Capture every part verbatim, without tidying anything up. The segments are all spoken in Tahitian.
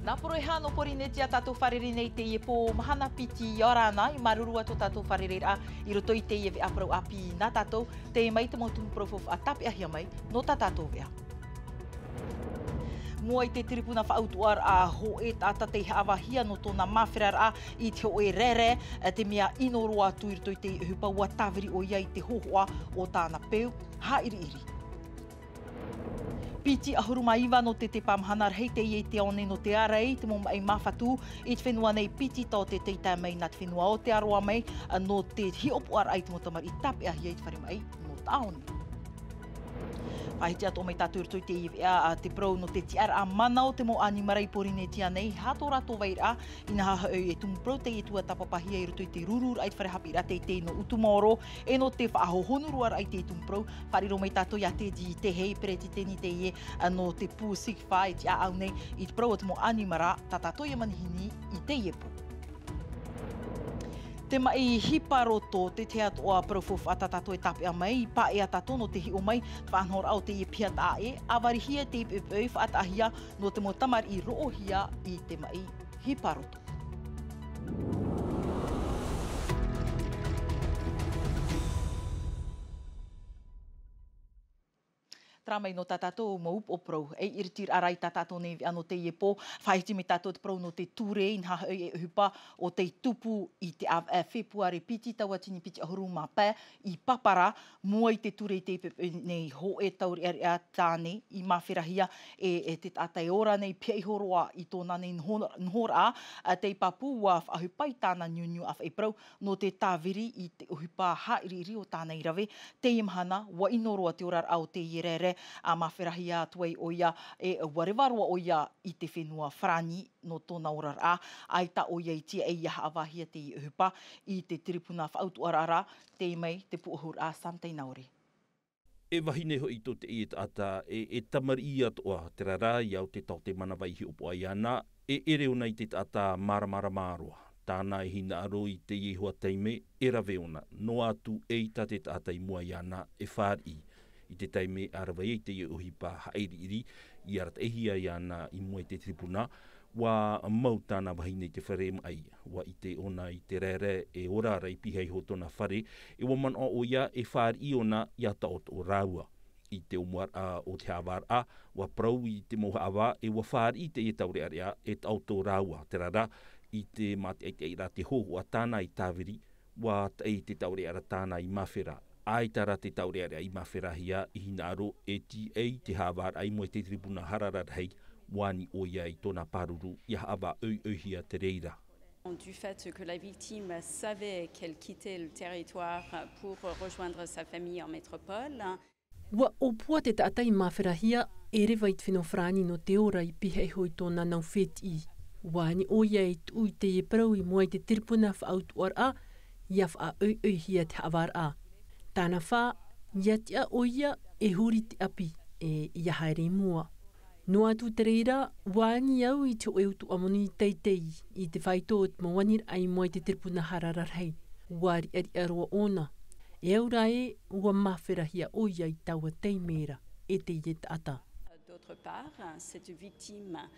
Nā poroʻi hā nō Porinetia tātou fārerei nei teie pō mahana piti i ora ana, i māuruuru atu tō tātou fārereiraʻa i roto i teie veʻa parau ʻāpī nā tātou, tē mai te mau tumu parau faufaʻa tāpeʻahia mai nō tā tātou veʻa. Mua i te tiripuna faʻautuʻaraʻa hōʻē taʻata tei haʻavāhia nō tōna māferaraʻa i te hōʻē rere, te mea ʻino roa atu i roto i te ʻohipa ua tāviri ʻoia i te hōhoʻa o tāna peu haʻiriʻiri. Piti ʻahuru mā iva nō te tepa mahana rahi teie i te ao nei nō te ārai i te mau maʻi māfatu i te fenua nei, piti tau te tei tae mai nā te fenua o te aroa mai nō te hiʻopoʻaraʻa i te mau tamariʻi tāpeʻahia i te fare maʻi nō te ao nei. Faʻahiti atoʻa mai tātou i roto i teie veʻa, ā, te parau nō te tiʻaraʻa mana o te mau ʻanimara i Porinetia nei, hā tō rātou vairaʻa, inaha hoʻi e tumu parau teie tuatāpapahia i roto i te rururaʻa i te fare haʻapiʻiraʻa teitei nō Utumaoro, e nō te faʻahohonu roa raʻa i te tumu parau, faʻariro mai tātou iā Teddy Tehei, peretiteni teie, ā, nō te pū SIGFA i te ʻāʻau nei, i te parau o te mau ʻanimara, tā tātou ia manihini i teie pō. Te maʻi hiparoto, te tahi atoʻa parau faufaʻa tā tātou e tāpeʻa mai, i paʻea tātou nō te hiʻo mai, te faʻanahoraʻa o teie piha taʻa ʻē, ʻāvarihia te ipeʻepeʻe faʻataʻahia nō te mau tamariʻi roʻohia i te maʻi hiparoto. Terā mai nō tā tātou mau upoʻo parau, e iritiraʻa ra i tā tātou nei veʻa nō teie pō, faʻahiti mai tātou te parau nō te ture, inaha hoʻi e ʻohipa o tei tupu i te ʻāvaʻe Fepuare piti, tauatini piti ʻahuru mā pae, i Papara, mua i te ture i te ipeʻepeʻe nei hōʻē taureʻareʻa tāne i māferahia e, e te taʻata e ora nei, pihaʻi iho roa i tōna nei noho-, nohoraʻa, ā, tei pāpū ua faʻaʻohipa i tāna niuniu ʻāfaʻi parau, nō te tāviri i te ʻohipa haʻiriʻiri o tāna i rave. Teie mahana, ua ʻino roa te oraraʻa o teie rere, ā, māferahia atu ai ʻoia, e ua reva roa ʻoia i te fenua Farāni nō tōna oraraʻa, ʻaita ʻoia i tiaʻi ia haʻavāhia teie ʻohipa i te tiripuna faʻautuʻaraʻa, tei mai te pūʻohuraʻa Sam Tainaore. E vahine hoʻi tō teie taʻata, e, e tamariʻi atoʻa, terā rā, i au te taote manava i hiʻopoʻa iāna, e ʻere ʻōna i te taʻata māramarama roa. Tāna e hinaʻaro i teie iho ā taime, e rave ʻōna, noa atu eʻita te taʻata i mua iāna e fāriʻi. I te taime ʻa rave ai teie ʻohipa haʻiriʻiri, i arataʻihia iāna i mua i te tiripuna, ua mau tāna vahine i te fare maʻi, ua ʻite ʻōna i te rere e ora ra i pihaʻi iho tōna fare, e ua manaʻo ʻoia e fāriʻi ʻōna ia taʻoto rāua. I te ʻōmuaraʻa o te haʻavāraʻa, ua parau i te mau haʻavā, e ua fāriʻi teie taureʻareʻa e taʻoto rāua, terā rā, i te mātaʻitaʻiraʻa te hōhoʻa tāna i tāviri, ua taʻi te taureʻareʻa tāna i māfera. ʻAita rā te taureʻareʻa i māferahia, i hinaʻaro e tiaʻi te haʻavāraʻa i mua i te tiripuna hara rarahi, ua ani ʻoia i tōna pāruru, ia haʻavāʻoiʻoihia te reira. Du fait que la victime savait qu'elle quittait le territoire pour rejoindre sa famille en métropole. Ua ʻōpua te taʻata i māferahia, e reva i te fenua Farāni nō te ora i pihaʻi iho i tōna nau fētiʻi. Ua ani ʻoia e tuʻu i teie parau i mua i te tiripuna faʻautuʻaraʻa, ia faʻaʻoiʻoihia te haʻavāraʻa. Tāna fā, ia tiʻa ʻoia e huri te ʻapi, e ia haere i mua. Noa atu te reira, ua ani au i te hōʻē utuʻa moni teitei, i te faito o te mau aniraʻa i mua i te tiripuna hara rarahi. Ua riʻariʻa roa ʻōna. E au rā ē, ua māferahia ʻoia i taua taime ra, e teie taʻata. D'autre part, cette victime.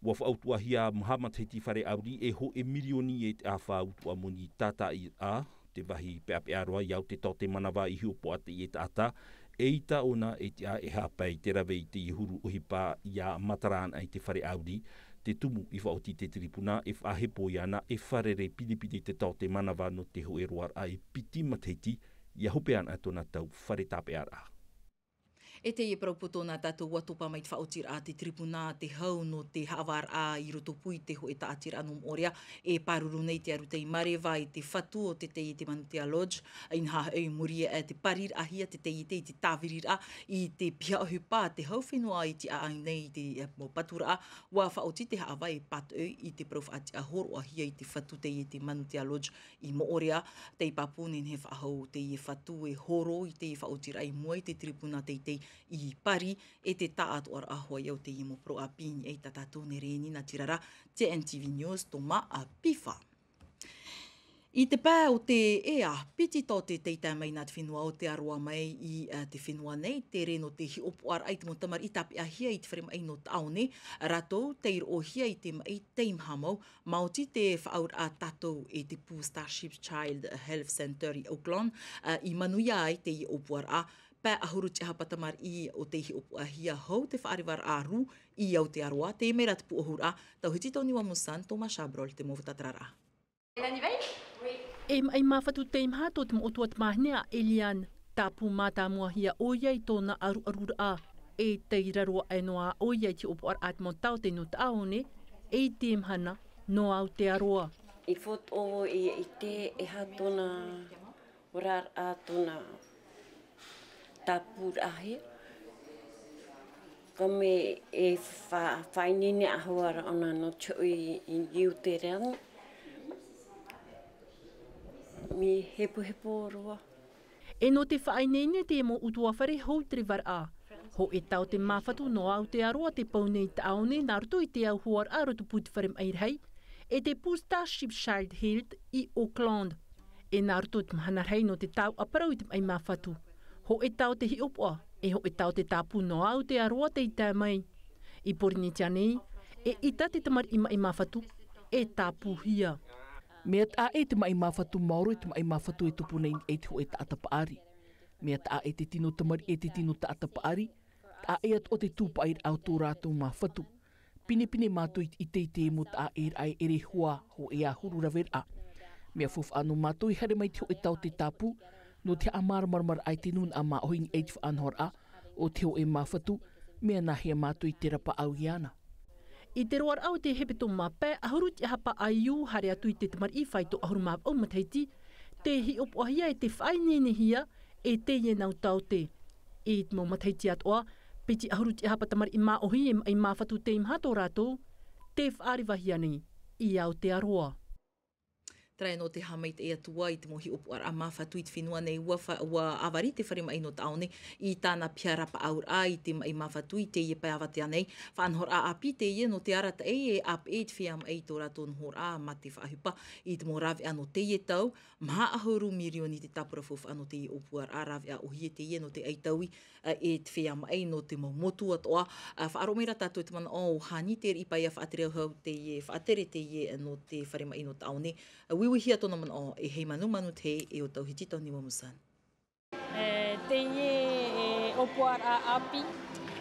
Ua faʻautuʻahia maha matahiti fare ʻauri e hōʻē mirioni e te ʻāfa utuʻa moni tātaʻiraʻa, te vāhi peʻapeʻa roa i au te taote manava i hiʻopoʻa teie taʻata, eʻita ʻōna e tiʻa e haʻapae i te rave i teie huru ʻohipa ia matara ana i te fare ʻauri, te tumu i faʻaoti te tiripuna e faʻahepo iāna e fārerei pinepine te taote manava nō te hōʻē roaraʻa e piti matahiti, ia hope ana tōna tau fare tāpeʻaraʻa. E teie parau poto nā tātou ua topa mai te faʻaotiraʻa a te tiripuna te hau nō te haʻavāraʻa i roto pū i te hōʻē tāʻatiraʻa nō Moʻorea, e pāruru nei te arutaʻi mareva i te fatu o te taiete Manutea Lodge, inaha hoʻi i muri iho i te pariraʻahia te taiete i te tāviriraʻa i te piha ʻohipa a te hau fenua i tiʻa ai nei i te, e, mau paturaʻa, ua faʻaoti te haʻavā e pātoʻi i te parau faʻatiʻa hōroʻahia i te fatu taiete Manutea Lodge i Moʻorea, tei pāpū nehenehe faʻahou teie fatu e horo i teie faʻaotiraʻa i mua i te tiripuna teitei i Pari, e te taʻatoʻaraʻa hoʻi o teie mau parau ʻāpī i niʻa i tā tātou nei rēni nā Tirara, T N T V News, Thomas a Pifa. I te pae o te ea, piti taote tei tae mai nā te fenua o Aotearoa mai i te fenua nei, te rē nō te hiʻopoʻaraʻa i te mau tamariʻi tāpeʻahia i te fare maʻi nō Taʻaone, rātou tei roʻohia i te maʻi tei maha mau, maoti te faʻaauraʻa tātou e te pū Starship Child Health Centre i Auckland, i manuia ai te hiʻopoʻaraʻa, pae ʻahuru tiʻahapa tamariʻi o tei hiʻopoʻahia hou te faʻarevaraʻa rū i Aotearoa, te mea ra te pū ʻahuraʻa, tauhiti tō Niwa Musan, Thomas Chabrol, te mau faʻatararaʻa. E maʻi māfatu tei maha tō te mau ʻotua tamāhine a Eliane, tāpū mātāmuahia ʻoia i tōna ʻaruʻaruraʻa. E tei raro aʻe noa ʻoia i te hiʻopoʻaraʻa te mau taote nō Taʻaone, e i te mahana, nō Aotearoa. I foto o i te e ha tōna oraraʻa tōna tāpūraʻa hia. Ka mea e fa-, faʻaineine ʻahua ra ʻōna nō te hoʻi i, i uterean. Mea hepohepo roa. E nō te faʻaineine te mau ʻutuāfare hou te revaraʻa. Hōʻē taote māfatu nō Aotearoa te pau nei Taʻaone nā roto i te au hoaraʻa rotopū te fare maʻi rahi, e te pū Starship Child Health i Auckland. E nā roto te mahana rahi nō te tauʻaparau i te maʻi māfatu. Hōʻē taote hiʻopoʻa, e hōʻē taote tāpū nō Aotearoa tei tae mai. I Pōrīnetia nei, e ʻita te tamariʻi maʻi māfatu, e tāpūhia. Mea taʻa te maʻi māfatu maoro i te maʻi māfatu e tupu nei i te hōʻē taʻata paʻari. Mea taʻa te tino tamariʻi e te tino taʻata paʻari, taʻa atoʻa te tūpaʻiraʻa o tō rātou māfatu. Pinepine mātou i te ʻite i te mau taʻa e raʻa e ʻere hoa hōʻē ʻahuru raveraʻa. Mea faufaʻa nō mātou i haere mai te hōʻē taote tāpū, nō te haʻamāramaramaraʻa i te nūnaʻa māʻohi i te faʻanahoraʻa o te hōʻē māfatu, mea nāhea mātou i te rapaʻau iāna. I te roaraʻa o te hepetoma pae ʻahuru tiʻahapa ʻaiū haere atu i te tamariʻi faito ʻahuru mā vaʻu matahiti, tei hiʻopoʻahia e tei faʻaineinehia e teie nau taote. I te mau matahiti atoʻa, piti ʻahuru tiʻahapa tamariʻi māʻohi e maʻi māfatu tei maha tō rātou, tei faʻarevahia nei i Aotearoa. Terā nō te haʻamaitaʻi atu ā i te mau hiʻopoʻaraʻa māfatu i te fenua nei, ʻua fa-, ʻua ʻāvari te fare maʻi nō Taʻaone i tāna piha rapaʻauraʻa i te maʻi māfatu i teie pae avatea nei. Faʻanahoraʻa ʻāpī teie nō te arataʻi e ʻāpeʻe i te feiā maʻi i tō rātou nohoraʻa mā te faʻaʻohipa i te mau rāveʻa nō teie tau, maha ʻahuru mirioni te tāpura faufaʻa nō teie ʻōpuaraʻa, rāveʻa ʻōhie teie nō te ʻaitaui, ā, e te feiā maʻi nō te mau motu atoʻa. Ā, faʻaroʻo mai ra tātou i te manaʻo o Hani Te Riʻi Paia, faʻatere hau teie, faʻatere teie nō te fare maʻi nō Taʻaone. Ā, uiuihia tōna manaʻo e Heimanumanu Te Hei e ʻo Tauhiti Tauniwa Musan. E, teie e ʻōpuaraʻa ʻāpī,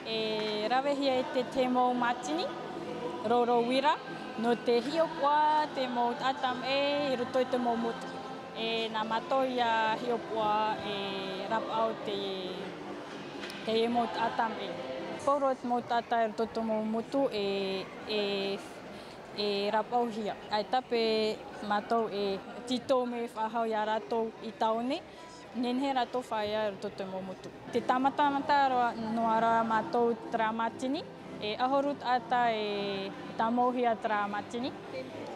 e ravehia e te, te mau mātini, roro uira, nō te hiʻopoʻa te mau taʻata maʻi i roto i te mau motu. E nā mātou ia hiʻopoʻa e rapaʻau te, teie mau taʻata maʻi. Pauroa te mau taʻata i roto i te mau motu e, e, e rapaʻauhia. ʻAita paʻi mātou e tītau mea faʻahou ia rātou i Taʻaone, nehenehe rātou faʻaea i roto i te mau motu. Tē tāmatamata roa, noa roa mātou terā mātini, e ʻahuru taʻata e tāmauhia terā mātini,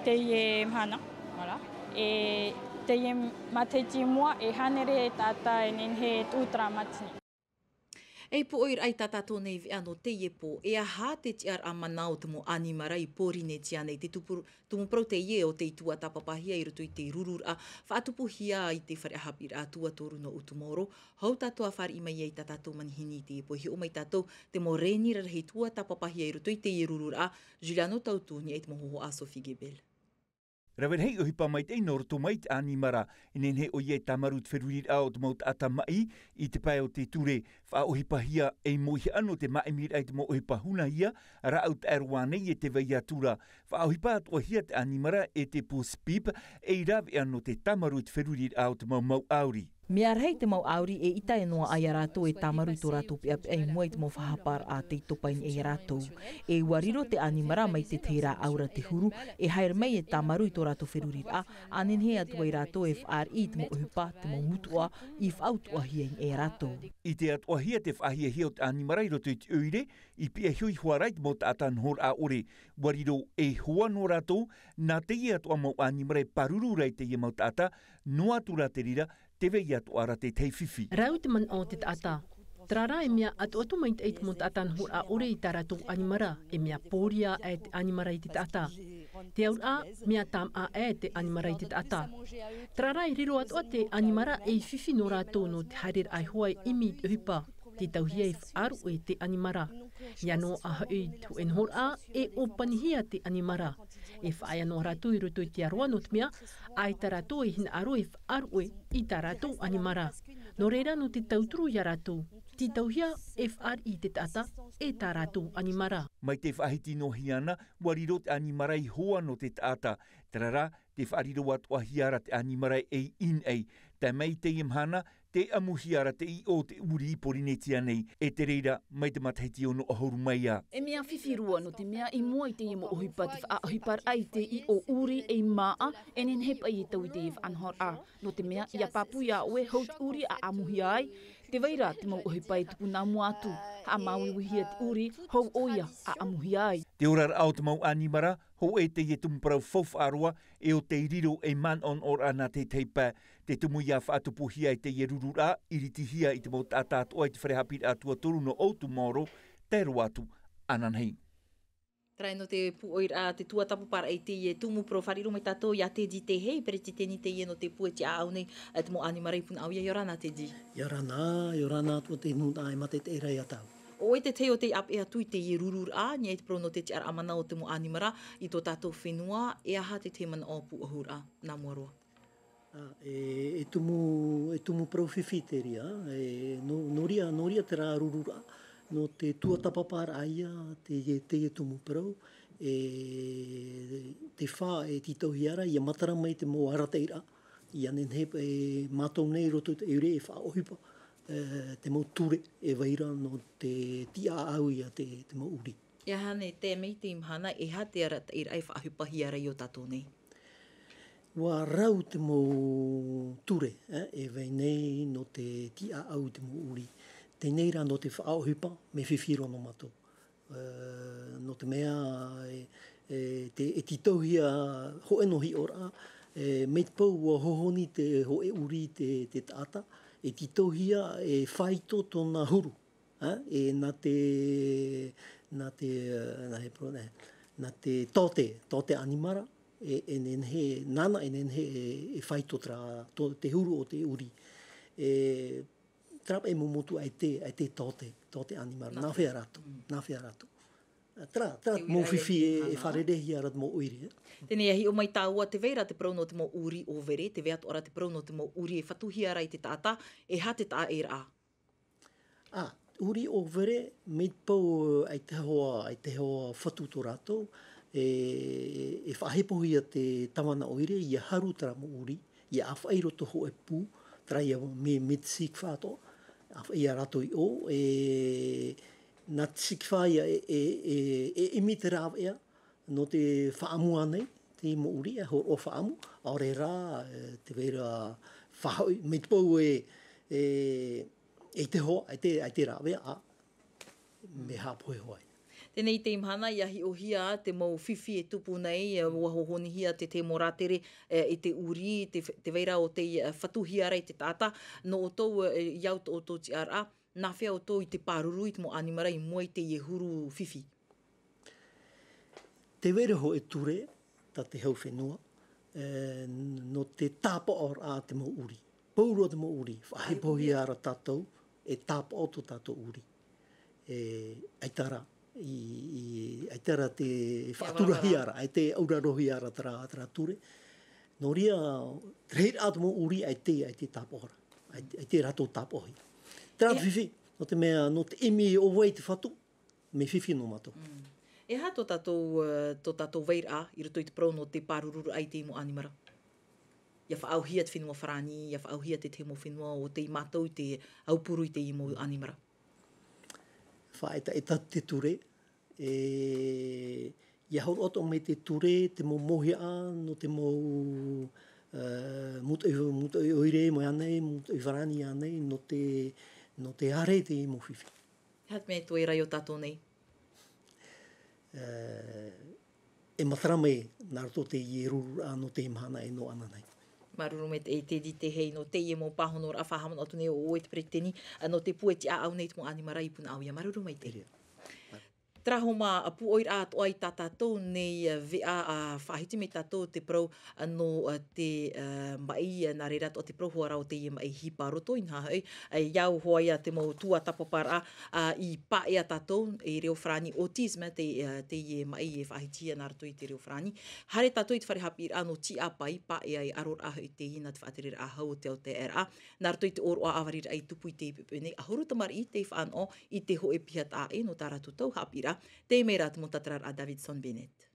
teie mahana, voilà. E teie matahiti i mua, e hānere taʻata e nehenehe e tuʻu terā mātini. E pūʻoiraʻa i tā tātou nei veʻa nō teie pō, e aha te tiʻaraʻa mana o te mau ʻanimara i Pōrīnetia nei, te tupu-, tumu parau teie o tei tuatāpapahia i roto i te rururaʻa, faʻatupuhia i te fare ʻāpīraʻa tuatoru nō Utumaoro, hou tātou a fāriʻi mai ai i tā tātou manihini i teie pō, hiʻo mai tātou te mau rēni rarahi tuatāpapahia i roto i teie rururaʻa, Juliano Tautu, i niʻa i te mau hōhoʻa a Sophie Gebel. Rave rahi ʻohipa maitaʻi nō roto mai i te ʻanimara, e nehenehe ʻoia e tāmarū i te feruriraʻa o te mau taʻata maʻi i te pae o te ture, faʻaʻohipahia ei mōʻihaʻa nō te māʻimiraʻa i te mau ʻohipa hunahia, rāʻau taʻero ānei e te vai atu ra, faʻaʻohipa atoʻahia te ʻanimara e te pū SPEEP, ei rāveʻa nō te tāmarū i te feruriraʻa o te mau mau ʻāuri. Mea rahi te mau ʻāuri e ʻita e noaʻa ia rātou e tāmarū i tō rātou peʻapeʻa i mua i te mau faʻahaparaʻa tei topa i niʻa ia rātou. E ʻua riro te ʻanimara mai te tahi rāʻau ra te huru, e haere mai e tāmarū i tō rātou feruriraʻa, ʻa nehenehe atu ai rātou e fāriʻi i te mau ʻohipa, te mau mutuʻa, i faʻautuʻahia i niʻa ia rātou. ʻIte atoʻahia te faʻahiahia o te ʻanimara i roto i te ʻoire, i pihaʻi iho ra i te mau taʻata nohoraʻa ʻore, ʻua riro ei hoa nō rātou, nā teie atoʻa mau ʻanimara e pāruru ra i teie mau taʻata, noa atu rā te reira, tē vai atoʻa ra te tahi fifi. Rau te manaʻo o te taʻata. Terā rā e mea atoʻa atu maitaʻi te mau taʻata nohoraʻa ʻore i tā rātou ʻanimara, e mea pōria aʻe te ʻanimara i te taʻata. Te auraʻa, mea tāmāʻa e te ʻanimara i te taʻata. Terā rā, e riro atoʻa te ʻanimara ei fifi nō rātou nō te haereraʻa e hoa e ʻimi i te ʻohipa. Te tauhia e faʻaruʻe te ʻanimara. Ia noaʻa hoʻi te hōʻē nohoraʻa, e ʻōpanihia te ʻanimara. E faʻaea noa rātou i roto i te aroā nō te mea, ʻaita rātou e hinaʻaro e faʻaruʻe i tā rātou ʻanimara. Nō reira nō te tauturu ia rātou, te tauhia e faʻariʻi i te taʻata e tā rātou ʻanimara. Mai te faʻahiti noa hia ana, ua riro te ʻanimara i hoa nō te taʻata. Terā rā, te faʻariro atoʻa hia ra te ʻanimara ei ʻīnaʻi. Tae mai i teie mahana, te ʻamuhia ra te ʻiʻo o te ʻūrī i Porinetia nei, e te reira mai te matahiti ono ʻahuru mai ā. E mea fifi roa nō te mea i mua i teie mau ʻohipa te faʻaʻohiparaʻa i te ʻiʻo ʻūrī ei māʻa, e nehenehe paʻi e tau i teie faʻanahoraʻa. Nō te mea, ia pāpū ia ʻoe, hou te ʻūrī a ʻamuhia ai, tē vai ra te mau ʻohipa e tupu nā mua atu, haʻamāuiuihia te ʻūrī, hou ʻoia a ʻamuhia ai. Te oraraʻa o te mau ʻanimara, hōʻē teie tumu parau faufaʻa roa, e ʻo tei riro ei manaʻonaʻoraʻa nā te tahi pae. Te tumu ia faʻatupuhia i teie rururaʻa, iritihia i te mau taʻata atoʻa i te fare haʻapiʻiraʻa tuatoru nō ʻOutumaoro, tae roa atu ananahi. Terā nō te pūʻoiraʻa, te tuatāpaparaʻa i teie tumu parau. Faʻariro mai tātou ia Teddy Tehei, peretiteni teie nō te pū e tiʻaʻau nei, e te mau ʻanimara i Punaʻauia. ʻIa ora na, Teddy. ʻIa ora na, ʻia ora na atu te nūnaʻa e mātaʻitaʻi ra ia tāua. ʻO ʻoe te tahi o tei ʻāpeʻe atu i teie rururaʻa, i niʻa i te parau nō te tiʻaraʻa manaʻo o te mau ʻanimara i tō tātou fenua, e aha te tahi manaʻo pūʻohuraʻa nā mua roa? Ā, e, e tumu, e tumu parau fifi te reira, e, nō, nō reira, nō reira terā rururaʻa, nō te tuatāpaparaʻa ia te, te, te tumu parau, e, te fā, e tītauhia ra, ʻia matara mai te mau arataʻiraʻa, ʻia nehenehe, e, mātou nei i roto i te ʻoire e faʻaʻohipa, e, te mau ture e vai ra nō te tiʻaʻau ia te, te mau ʻūrī. E aha nei, tae mai i teie mahana, e aha te arataʻiraʻa e faʻaʻohipahia ra i ō tātou nei? Ua rau te mau ture, e, e vai nei nō te tiʻaʻau i te mau ʻūrī. Teie nei rā nō te faʻaʻohipa, mea fifi roa nō mātou. E, nō te mea, e, e, te, e tītauhia hōʻē noa hiʻoraʻa, e, mai te peu ua hohoni te hōʻē ʻūrī te, te taʻata, e tītauhia e faito tōna huru. Ā, e nā te, nā te, nā he pro-, nā, nā te taote, taote ʻanimara, e, e nehenehe, nāna e nehenehe e, e faito terā, tō, te huru o te ʻūrī. E, terā paʻi mau motu ʻaita, ʻaita taote, taote ʻanimara, nā hea rātou, nā hea rātou. Terā, terā mau fifi e, e fārereihia ra te mau ʻoire. Teie nei, ʻia hiʻo mai tāua, tē vai ra te parau nō te mau ʻūrī ʻōvere, tē vai atoʻa ra te parau nō te mau ʻūrī e fatuhia ra i te taʻata, e aha te taʻaʻēraʻa? Ā, ʻūrī ʻōvere, mai te peu, ʻaita e hoa, ʻaita e hoa fatu tō rātou, e, e faʻahepohia te tāvana ʻoire, ʻia haru terā mau ʻūrī, ʻia ʻāfaʻi i roto hōʻē pū, terā ia mea, mea tīkifā atoʻa, ʻāfaʻi ia rātou i ʻō, e, nā te tīkifā ia e, e, e, e ʻimi te rāveʻa, nō te faʻaʻamu ānei, te mau ʻūrī, e hōroʻa faʻaʻamu, ʻaore rā, e, tē vai ra faʻahoʻi, mai te peu e, e, ʻaita e hoa, ʻaita, ʻaita e rāveʻa, ā, mea haʻapohe hoʻi. Teie nei, i teie mahana, ʻia hiʻohia te mau fifi e tupu nei, e, ua hohonihia te, te mau rātere, e, i te ʻūrī, te, tē vai ra ʻo tei, e, fatuhia ra i te taʻata, nō ʻoutou, e, ʻia au tō ʻoutou tiʻaraʻa, nā hea ʻoutou i te pāruru i te mau ʻanimara i mua i teie huru fifi? Tē vai ra hōʻē ture, tā te hau fenua, e, nō te tāpaʻoraʻa te mau ʻūrī. Pauroa te mau ʻūrī, faʻahepohia ra tātou, e tāpaʻo tō tātou ʻūrī. E, ʻaita rā, i, i, ʻaita rā te faʻaturahia ra, ʻaita e aurarohia ra terā, terā ture. Nō reira, te rahiraʻa te mau ʻūrī, ʻaita, ʻaita tāpaʻo ra. ʻAita, ʻaita rātou tāpaʻohia. Terā te fifi, nō te mea, nō te ʻimi ʻo vai te fatu, mea fifi nō mātou. Mm. E aha tō tātou, e, tō tātou vairaʻa i roto i te parau nō te pārururaʻa i te mau ʻanimara? ʻIa faʻaauhia te fenua farāni, ʻia faʻaauhia te tahi mau fenua ʻo tei mātau i te aupuru i te mau ʻanimara. Faʻaetaeta te ture, e, ʻia hōroʻa atoʻa mai te ture, te mau mōhiʻa, nō te mau, e, mūtoʻi, mūtoʻi ʻoire, mai ānei, mūtoʻi farāni ānei, nō te, nō te ʻāreʻa i te mau fifi. He aha te mea e toe ra i ō tātou nei? E, e matara mai nā roto i teie rururaʻa nō teie mahana e nō ananahi. Māuruuru maitaʻi Teddy Tehei nō teie mau pāhonoraʻa faʻahaʻamanaʻo atu nei ʻo ʻoe te peretiteni, ā, nō te pū e tiʻaʻau nei i te mau ʻanimara i Punaʻauia. Māuruuru maitaʻi. Terā. Terā homa pūʻoiraʻa atoʻa i tā tātou nei veʻa, ā, faʻahiti mai tātou te parau, ā, nō, ā, te, ā, maʻi, ā, nā reira atoʻa te parau hoʻi rā o teie maʻi hiparoto, inaha hoʻi, ā, i au hoʻi ia te mau tuatāpaparaʻa, ā, i paʻea tātou, e reo farāni autisme, te, ā, teie maʻi e faʻahitihia nā roto i te reo farāni. Haere tātou i te fare haʻapiʻiraʻa nō Tiʻapa i paʻea e aroraʻa hoʻi teie nā te faʻatereraʻa hau o te autaeaʻeraʻa. Nā roto i te ʻōroʻa ʻāvariraʻa i tupu i teie poʻipoʻi nei, ʻahuru tamariʻi tei faʻanaho i te hōʻē piha taʻa ʻē nō tā rātou tau haʻapiʻiraʻa, tei mai rā te mau tātararaʻa a Davidson Bennett.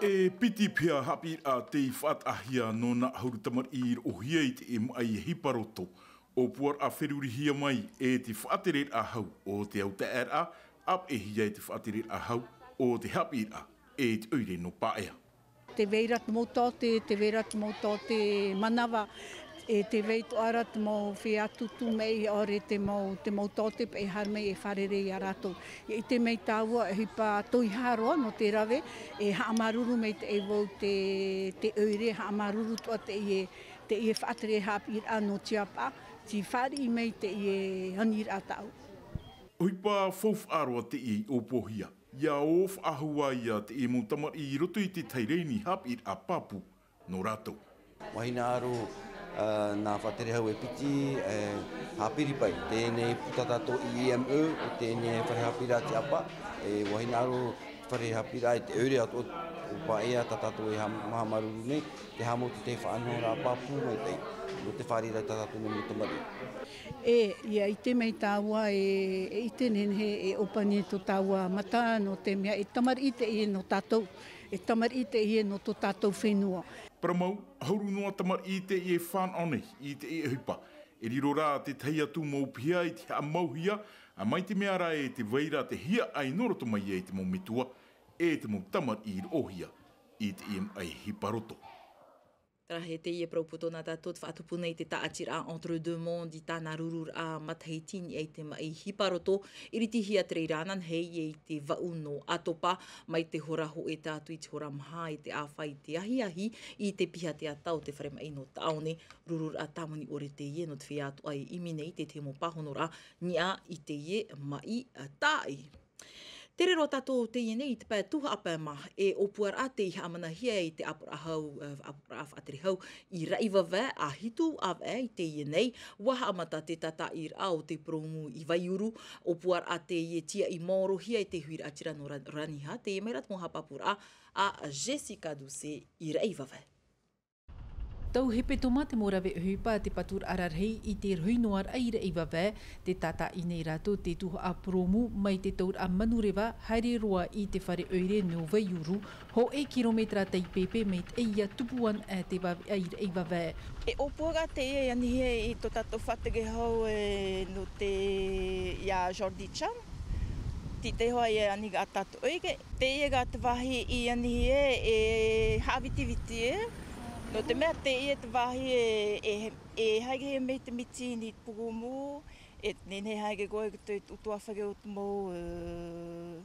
E piti piha haʻapiʻiraʻa tei faʻataʻahia nō nā ʻahuru tamariʻi i roʻohia i te maʻi hiparoto, ʻōpuaraʻa ferurihia mai e te faʻatereraʻa hau o te autaeaʻeraʻa, ʻāpeʻehia e te faʻatereraʻa hau o te haʻapiʻiraʻa e te ʻoire nō paʻea. Tē vai ra te mau taote, tē vai ra te mau taote manava, e tē vai atoʻa ra te mau feiā tūtū maʻi, ʻaore te mau, te mau taote paʻi e haere mai e fārerei ia rātou. ʻIa ʻite mai tāua, e ʻohipa toihaʻa roa nō te rave, e haʻamāuruuru maitaʻi vau te, te ʻoire, haʻamāuruuru atoʻa teie, teie faʻatere haʻapiʻiraʻa nō Tiʻapa, tei fāriʻi mai teie aniraʻa tāʻu. ʻOhipa faufaʻa roa teie i ʻōpuahia. ʻIa ʻō faʻahou ā ia teie mau tamariʻi i roto i te tahi rēni haʻapiʻiraʻa pāpū nō rātou. Vahine ʻāʻamu, ā, nā faʻatere hau e piti, ā, haʻapiʻiraʻa paʻi. Teie nei puta tātou i I M E, ʻo teie nei fare haʻapiʻiraʻa Tiʻapa, e vahine ʻāʻamu fare haʻapiʻiraʻa i te ʻoire atoʻa o paʻea tā tātou e ha-, haʻamāuruuru nei, te haʻamau te faʻanahoraʻa pāpū maitaʻi, nō te fāriʻiraʻa tā tātou nei mau tamariʻi. E, ʻia ʻite mai tāua e, e ʻite nehenehe e ʻōpani tō tāua mata, nō te mea e tamariʻi teie nō tātou, e tamariʻi teie nō tō tātou fenua. Parau mau, ʻahuru noa tamariʻi teie e fānaʻo nei i teie ʻohipa. E riro rā te tahi atu mau piha i te haʻamauhia, ā, mai te mea rā e tē vai ra te hiaʻai nō roto mai ia i te mau metua, e te mau tamariʻi i roʻohia i teie maʻi hiparoto. Terā hoʻi teie parau poto nā tātou, tē faʻatupu nei te tāʻatiraʻa Entre Deux Mondes i tāna rururaʻa matahiti i niʻa i te maʻi hiparoto, i ʻiritihia te reira ananahi i te vaʻu nō Atopa, mai te hora hōʻē tae atu i te hora maha e te ʻāfa i te ahiahi i te piha teata o te fare maʻi nō Taʻaone. Rururaʻa tāmoni ʻore teie nō te feiā atoʻa e ʻimi nei i te tahi mau pāhonoraʻa i niʻa i teie maʻi, ā, tāʻi. Tere roa tātou teie nei i te pae tuhaʻa pae mā, e ʻōpuaraʻa tei haʻamanahia i te ʻāpoʻoraʻa hau, ā, ʻāpoʻoraʻa faʻatere hau i Raʻivavae, ʻa Hitu ʻĀvaʻe i teie nei, ʻua haʻamata te tātaʻiraʻa o te purōmu i Vaiuru, ʻōpuaraʻa teie tiaʻi maorohia i te huiraʻatira nō Ra-, Raniha, teie mai rā te mau haʻapāpūraʻa a Jessica Doucet i Raʻivavae. Tau hepetoma te mau rave ʻohipa a te paturaʻa rarahi i te rohi noa ra i Raʻivavae, tē tātaʻi nei rātou te tuhaʻa purōmu mai te tauraʻa manureva, haere roa i te fare ʻoire nō Vaiuru, hōʻē kirometera tai pēpē mai te ʻaia tupu ana, ā, te vaveʻa i Raʻivavae. E ʻōpuaraʻa teie e anihia i tō tātou faʻatere hau, e, nō te, ia Jordi Cham. Tei te hoa ia anihia a tātou ʻoire. Teie rā te vāhi i anihia e haʻavitiviti, e. Nō te mea teie te vāhi e, e, e haerehia mai te miti i te purōmu, e nehenehe e haere roa i roto i te ʻutuāfare o te mau, e,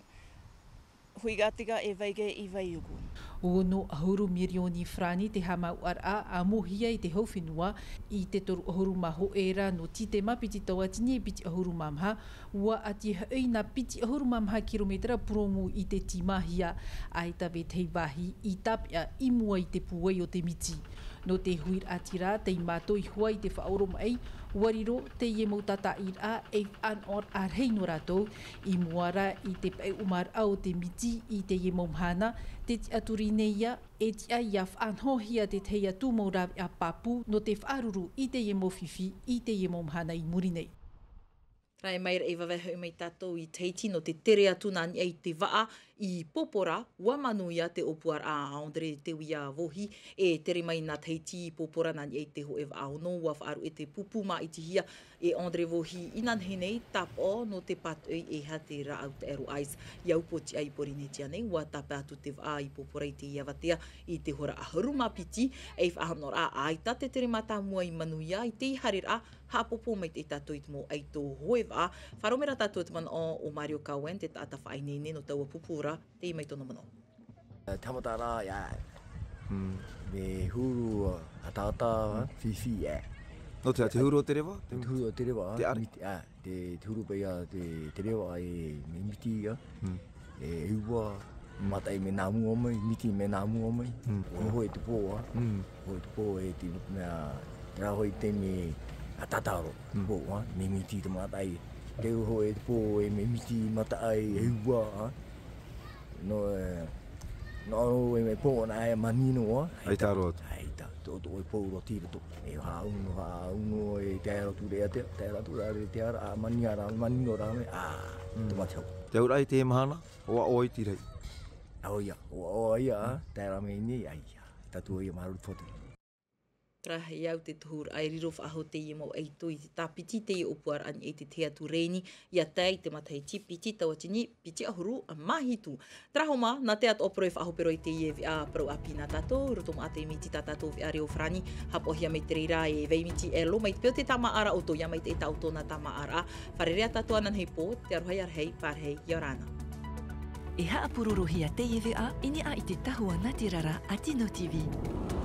huiraʻatira e vai ra i Vaiuru. Ono ʻahuru mirioni farāni te haʻamāuʻaraʻa ʻāmuhia i te hau fenua, i te toru ʻahuru mā hōʻē ra nō Tītema piti tauatini e piti ʻahuru mā maha, ʻua ʻati hoʻi nā piti ʻahuru mā maha kirometera purōmu i te tīmāhia, ʻaita vetahi vāhi i tāpeʻa i mua i te pūai o te miti. Nō te huiraʻatira tei mātau iho ā i te faʻaoromaʻi, ʻua riro teie mau tātaʻiraʻa ei faʻanahoraʻa rahi nō rātou, i mua ra i te paʻiʻumaraʻa o te miti i teie mau mahana, tē tiʻaturi nei ïa, e tiʻa ʻia faʻanahohia te tahi atu mau rāveʻa pāpū nō te faʻaruru i teie mau fifi i teie mau mahana i muri nei. Terā mai Raʻivavae, hoʻi mai tātou i Tahiti nō te tere atu nā niʻa i te vaʻa i Popora, ʻua manuia te ʻōpuaraʻa a André Teuia Vohi, e tere mai nā Tahiti i Popora nā niʻa i te hōʻē vaʻa ono, ʻua faʻaruʻe te pupu māʻitihia e André Vohi inanahi nei, tāpaʻo nō te pātoʻi e aha te rāʻau taʻero ice. ʻIa upoʻotiʻa i Pōrīnetia nei, ʻua tāpeʻa atu te vaʻa i Popora i teie avatea i te hora ʻahuru mā piti, ei faʻanahoraʻa ʻaita te tere mātāmua i manuia i teie haereraʻa, haʻapōpō mai tātou i te mau ʻaito hoe vaʻa. Faʻaroʻo mai rā tātou te manaʻo o Mario Cohen, te taʻata faʻaineine nō taua pupu ra, teie mai tōna manaʻo. Te haʻamataraʻa, ʻia, mm, mea huru, ā, ataata, mm, fifi, ē. Nō te, te huru o te reva? Te huru o te reva, ā. Te ʻare? Miti, ā, te, te huru paʻi, ā, te, te reva, e, mea miti, ā. Hmm. E, e ua, mataʻi mea nā mua mai, miti mea nā mua mai. Hmm. ʻUa hoʻi te pō, ā. Hmm. Hoʻi te pō, e te mea, terā hoʻi te mea, ā, tātaro, hmm, pō, ā, mea miti te mataʻi. Te ʻua hoʻi te pō, e mea miti mataʻi, e ua, ā. Nō, e, nō, e mea pō nā e manino, ā. ʻAita roa atu. ʻAita, tō, tō, e pō roa tira tō. E haʻaunu, haʻaunu, e te aera tu rea te, te aera tu rea te ara, ā, mani ara, manino rā me, ā, mm, te mate hau. Te auraʻa i te mahana, ʻoaʻoa i te rahi. ʻAʻoia, ʻoaʻoa ia, ā, mm, tae rā mai nei, ʻaia, tātou ia māuruuru atu. Terā hoʻi au te tohu raʻa e riro faʻahou teie mau ʻaito i te tāpiti, teie ʻōpuaraʻa nei e te tahi atu rēni, ʻia tae i te matahiti piti tauatini piti ʻahuru mā hitu. Terā hoʻi mā, nā te atoʻa parau e faʻahope roa i teie veʻa parau ʻāpī nā tātou, roto maʻa te miti tā tātou veʻa reo farāni, haʻapaʻohia mai te reira e Vaimiti Elo, mai te peu te tāmāʻaraʻa o tō ia mai te e tāʻu tōna tāmāʻaraʻa, fārerei ā tātou ananahi pō, te aroha ia rahi, pārahi, ʻia ora na. E haʻapurorohia teie veʻa, i niʻa i te tahua nā te rara a Tino T V.